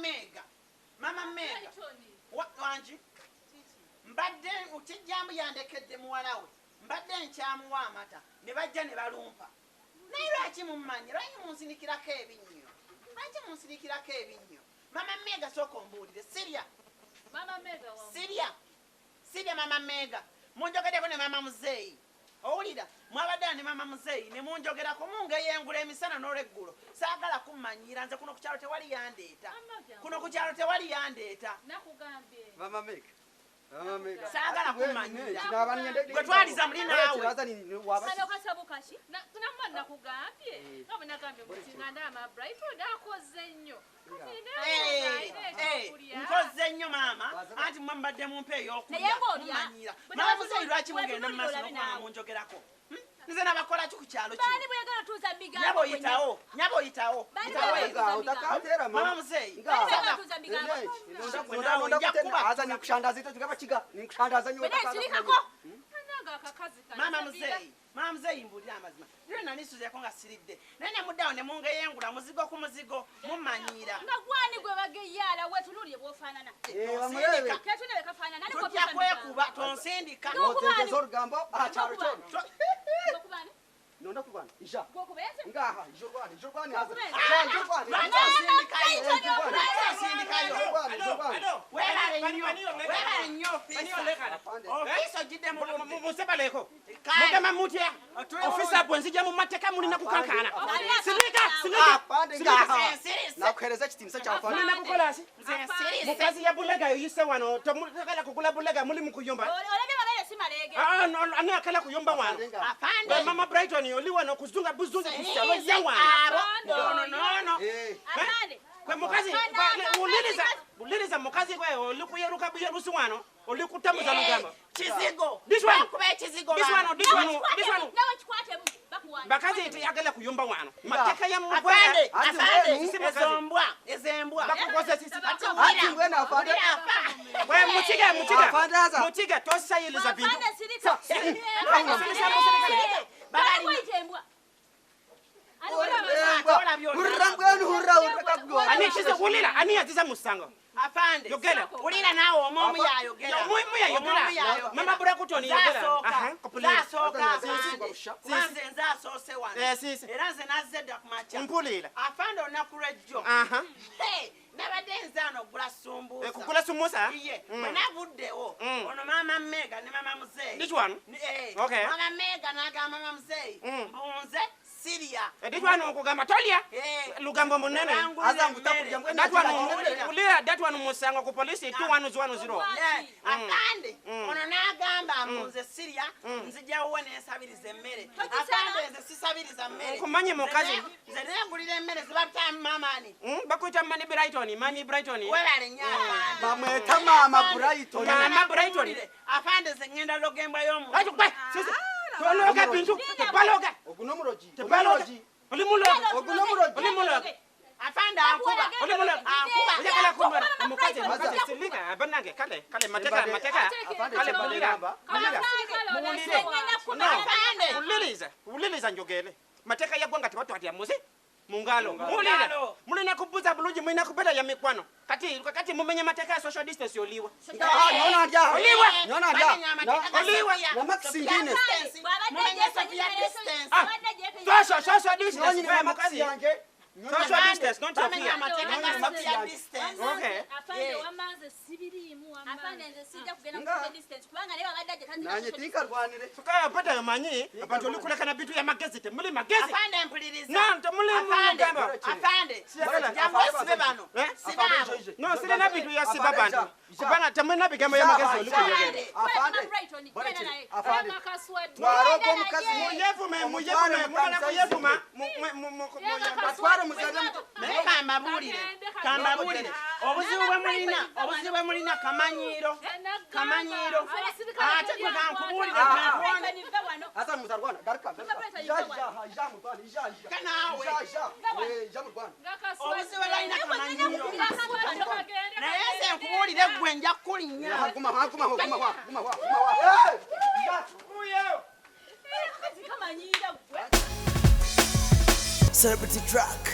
Mega, Mama Mega, wangi mbadde kijjambu yandekedde muwala we, mbadde nkyamuwa amata ne bajja ne balumpa. Naye lwaki mummanyi? Lwaki munsinikirako ebinnyo? Lwaki munsinikirako ebinnyo? Mama Mega, sooka ombuulire, sirya. Mama Mega wa. Sirya, sirya. Mama Mega, munjogeddeko ne mama muzeeyi. Owulira, mwabadde ne mama muzeeyi ne munjogerako, mungeyengula emisana n'olweggulo. Saagala kummanyira nze. Kuno ku kyalo tewali yandeeta. Kuno ku kyalo tewali yandeeta. Nakugambye. Mama Mega. Mama Mega. Saagala kumanyira. Gwe twaliza muli naawe. Kano kasabo kaki? Namma nakugambye. Nga bwe nagambye muti nga ndaba Brighton akoze nnyo. Eh, eh, nkoze nnyo maama, anti mwe mbadde mumpa ey'okulya. Naye ng'olya. Mumanyira. Bwe Mama muzeeyi, lwaki mugenda mu maaso bwe n'okuba nga naawe. munjogerako? Nze nabakola ki ku kyalo kino? Baani bweyagala otuuza mu bigambo? Nyabo oyitawo, nyabo oyitawo. Baani Yitawo. bweyagala Eri. Mama muzeeyi. Baani bweyagala otuuza mu bigambo? Aza nikushandaza ito tugaba kiga nikushandaza nyo. Bwe nsirikako. Kananga akakazi kano. Mama muzeeyi, mama muzeeyi, mbuulira amazima. Lero nalisuzeeko nga siridde, naye ne muddawo ne mungeyengula muzigo ku muzigo. Mumanyira. Nga gwani gwe bageyaala? Wetunuulire bw'ofaanana. Bamulebe. Ketunule kafaanana. Ani Tujja gw'otuuza mu bigambo? kwekuba, tonsindika. Notegeza orugambo aha cyaro cyo. Gw'okuba ani? Nonda kurwana. Ija. Gw'okuba eze? Ngaha ijo rwana, ijo rwana haza. Okubeera. Ija ijo rwana. Lwaki onsindikayo? Lwaki onsindikayo? Weebale nnyo, weebale nnyo ofiisa. Ofiisa ogidde mu budde. Musebaleko. Kale. Mugamba mutya? Ofisa bwe nzija mu mateeka mulina kukankaana. Sirika, sirika. Afande ngaha. Nakuhereza ekitinisa kya afande. Mulina kukola ki? Nze nsirise. Mukazi ya bulega yoyise wano, tomutegala kugula bulega muli mu kuyomba. Olabye mabeere si maleege. Ah, no, ani akala kuyomba wano? Afande ngaha. Afande. Gwe Mama Brighton oli wano kuzunga buzunga ku kyalo ya wano. Abo. No, no, no. Eh. Afande. Gwe mukazi, gwe wuliriza, wuliriza mukazi gwe oli kuyeruka buyerusi wano, oli kutambuza lugambo. Kizigo. This one. Bakuba ekizigo. This bano. one, this one, this one. Nawe kikwatemu. Bakuwanda. Bakazi teyagala kuyomba wano. Mateeka ya Afande, mugwera. Ati afande. mbwenu. Sisi mukazi. Ezo mbwa, ezo embwa. Bakukoze sisi. Ati Ati wulira. mbwenu afande. Wulira afa. Gwe mukiga, mukiga. Afande aza. Mukiga tosayiriza bintu. Afande sirika. Sirika, sirika. Bali kwayita embwa. Ani Embwa. Hurra mbwenu hurra hurra kabwa. Ani kize wulira, ani yaziza musango. Afande. Yogera. Wulira naawe, omwomu yayogera. Omumu yayogera. Omwomu yayogera. Mama Brighton yogera. Nze Aha, asooka. kopulira. Nze asooka, Sisi, afande. sisi. Kuba nze nze asoose wano. Eh, sisi. Era nze nazze dda ku makya. Mpulira. Afande, olunaku lw'ejjo. Aha. Hey, nabadde nze ano ogula sumbuusa. Eh, kugula sumbuusa? Iye. Mm. Bwe navuddewo, ono maama Mega ne mama muzeeyi. This one? Eh, Okay. mama Mega n'agamba mama muzeeyi mbunze sirya. This one okugamba tolya. Eh. Lugambo munene. Bangulira Aza ngutakulya emmere. mbwenu. That one, wulira, that one musango ku polisi 2110. Eh, afande, ono n'agamba mbunze sirya, nzijawo nensabiriza emmere. Afande, nze sisabiriza mmere. Nkumanyi mukazi. Nze nengulira emmere zibata mamani. Bakuyita Mani Brighton, Mani Brighton. Webale nnyo afande. Bamweta Mama Brighton. Mama Brighton. Afande, nze ŋŋenda loga embwa y'omu. Lwaki gwe? Sisi. Tologa bintu. Tebaloga. Ogunomuroji. Tebaloga. Oli muloga. Ogunomuroji. Oli muloga. Afande ankuba. Oli muloga. Ankuba. Oyagala kumbala. Mukazi, Maza. mukazi silika. Bannange kale, kale mateka, Embadde- mateka. Afande Kale kibadde bulira. ngamba. Bulira. Muwulire. No. Afande. Wuliriza, wuliriza njogere. Mateeka ya ggwanga tebatwatya muzi mu ngalo. Muwulire. Ngalo. Mulina kubuza bulungi, mulina kubeera ya mikwano. Kati kati mumenye mateeka ya social distance, oliwa. Ngaha nyona ndya. Oliwa. Nyona ndya. Bamenya amateeka ga Oliwa. Sophia. Na Max Sophia Ngine. distance. Mumenye Sophia distance. Ah. Social social distance. Nyonyi Gwe na Max mukazi. yange. Social distance, not Bamenya Sophia. amateeka ga Sophia distance. Okay. Afande Yeah. wamanze sibiriimu Afande, wamanze. nze sijja kugenda Nga. ku social distance kubanga naye babadde ajja tanzika Nanye social tinkarwanire. Sukaya pata yomanyi abantu oli kulekana bintu ya magezi, temuli magezi. Afande, mpuliriza. No, temuli Afande, mugamba. afande. Siyagala. Jangu osibe bano. Eh? Sibe abo. No, sirina bintu ya siba Afande, bantu. ja, ja. Kubanga temulina bigambo ya magezi oli kuyogera. Afande. Afande. Mama Brighton, genda naye. Afande. Kaswadde. Twaroga omukazi. Muyevume, Omutware muyevume, mulala mutansayizi. kuyevuma. Batware muzade muto. Naye kambabuulire, kambabuulire obuzibu bwe mulina, obuzibu bwe mulina kamanyiiro, kamanyiiro. Ate gwe kankubuulire, kankuwone. Brighton, va wano. Aza mutarwana. Garuka. Mama Brighton, Ija va ija ija mutwana ija ija. Naawe. Ija ija. Eh, ija mutwana. Obuzibu bwe balina kamanyiiro. Naye nze nkubuulire, gwe nja kukulinnya. Guma ha guma ho guma ha guma ha guma ha. Eh! Ija. Kamanyiira gwe. Celebrity Track.